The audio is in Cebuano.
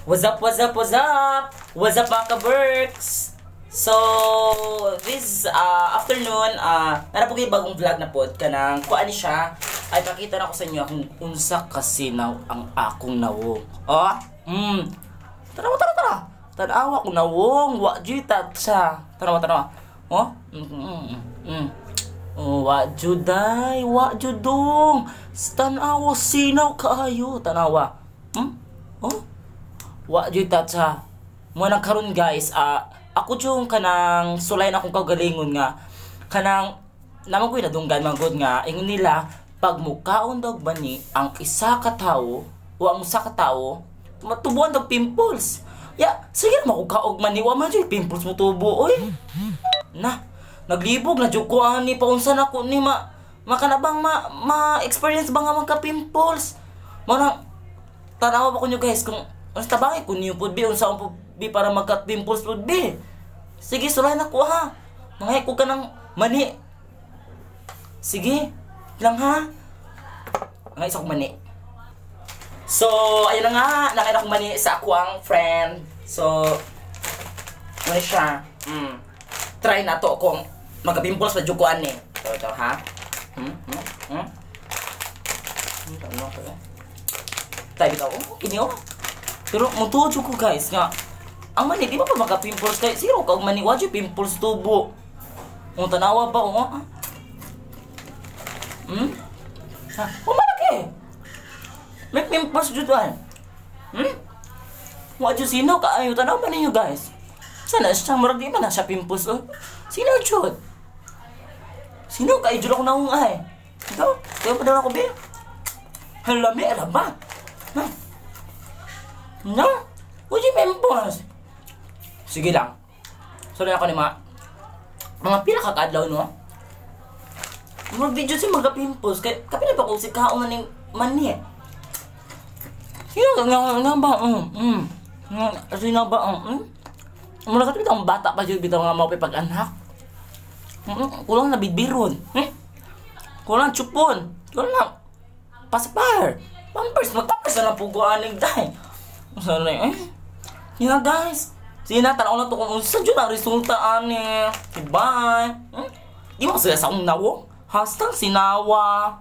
What's up, what's up, what's up? What's up, mga ka-Berks? So, this afternoon, nara po kayo bagong vlog na pod kanang kuan ni siya ay pakita na ko sa inyo kung unsa kasinaw ang akong nawong. Oh, Tanawa, tara, tara. Tanawa ko nawong, wa jud siya. Tanawa, tanawa. Oh, Oh, wa jud day, wa jud dong. Tanawa sinaw kaayo, tanawa. Oh, wa jud tatsa. Mo nang karon, guys, ako jud kanang sulay na akong kaugalingon nga kanang naman ko'y nadunggan man gud nga ingon nila pag mukaon daw bani ang isa ka tawo o ang usa ka tawo, matubuan daw pimples. Ya, sige na makukaog mani, wa man jud pimples mo tubo oy. Na, naglibog na jud ko ani, paunsa na ko ni ma makanabang ma, ma experience ba nga magka pimples. Mo nang tanawa ba ko nyo, guys, kung ang tabangay ko niyo pud bi, unsa ang pud bi para magka pimples pud bi. Sige, sulay na ko ha. Mangay ko ka ng mani. Sige, lang ha. Ang isa kong mani. So, ayun na nga, nakain akong mani sa ako ang friend. So, ano siya? Try na to kung magka-pimples pa jud ko ani. Ito, ito, ha? Hmm? Hmm? Hmm? Ano ko eh? Tayo bitaw, oh, kini oh. Pero mutuo jud ko, guys, nga ang mani di ba pa maka-pimples kay zero ka og mani, wa jud pimples tubo. Kung tanawa ba, oh. Ah. Ha, oh, malaki. May pimples jud ay. Wa jud sino kaayo, tanaw ba ninyo, guys? Sana siya murag di man na siya pimples oh. Sino jud? Sino kay jud ako naong ay? Ito, kaya pa daw ako bi. Hala, may alam ba? Ha? No? Wa pimples. Sige lang. Sorry ako ni mga pila ka kaadlaw, no? Mga video si mga pimples kay kapila pa kung si kaon na ning mani. Sino nga nga ba? Nga sino ba? Mura ka bitaw bata pa jud bitaw nga mao pag-anak. Kulang na bidbiron. Kulang chupon. Kulang na pacifier. Pampers, magpampers na lang po ko aning day. Sana eh. Yun na, guys. Sige na, tanaw na to kung unsa jud ang resulta ani. Goodbye. Di mo sila sa akong nawong. Hastang sinawa.